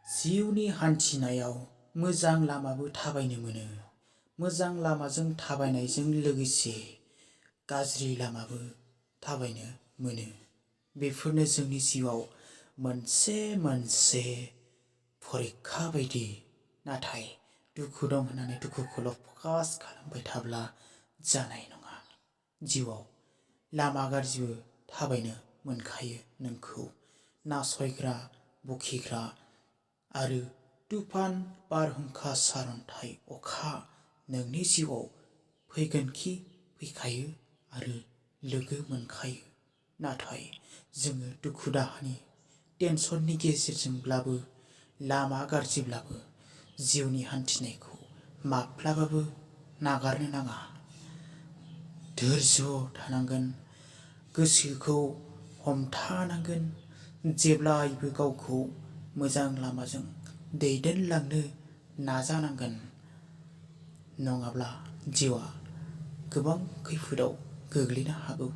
जिउनि हान्थिनायाव मोजां लामाबो थाबायनो मोनो। मोजां लामाजों थाबायनायजों लोगोसे गाज्रि लामाबो थाबायनो मोनो। बेफोरनो जोंनि जिउआव मोनसे मोनसे फरिखा बायदि। नाथाय दुखु दं होननानै दुखुखौल' फकास खालामबाय थाब्ला जानाय नङा। जिउआव लामा गाज्रिबो थाबायनो मोनखायो। नोंखौ नासयग्रा, बखिग्रा आरो तुफान, बारहुंखा, सारन्थाइ, अखा नोंनि जिउआव फैगोनखि फैखायो आरो लोगो मोनखायो। नाथाय जोङो दुखु दाहानि टेनसननि गेजेरजोंब्लाबो, लामा गाज्रिब्लाबो जिउनि हान्थिनायखौ माब्लाबाबो नागारनो नाङा। धैर्य थानांगोन, गोसोखौ हमथानांगोन, जेब्लायबो गावखौ मोजां लामाजों दैदेनलांनो नाजानांगोन। नङाब्ला जिउआ गोबां खैफोदाव गोग्लैनो हागौ।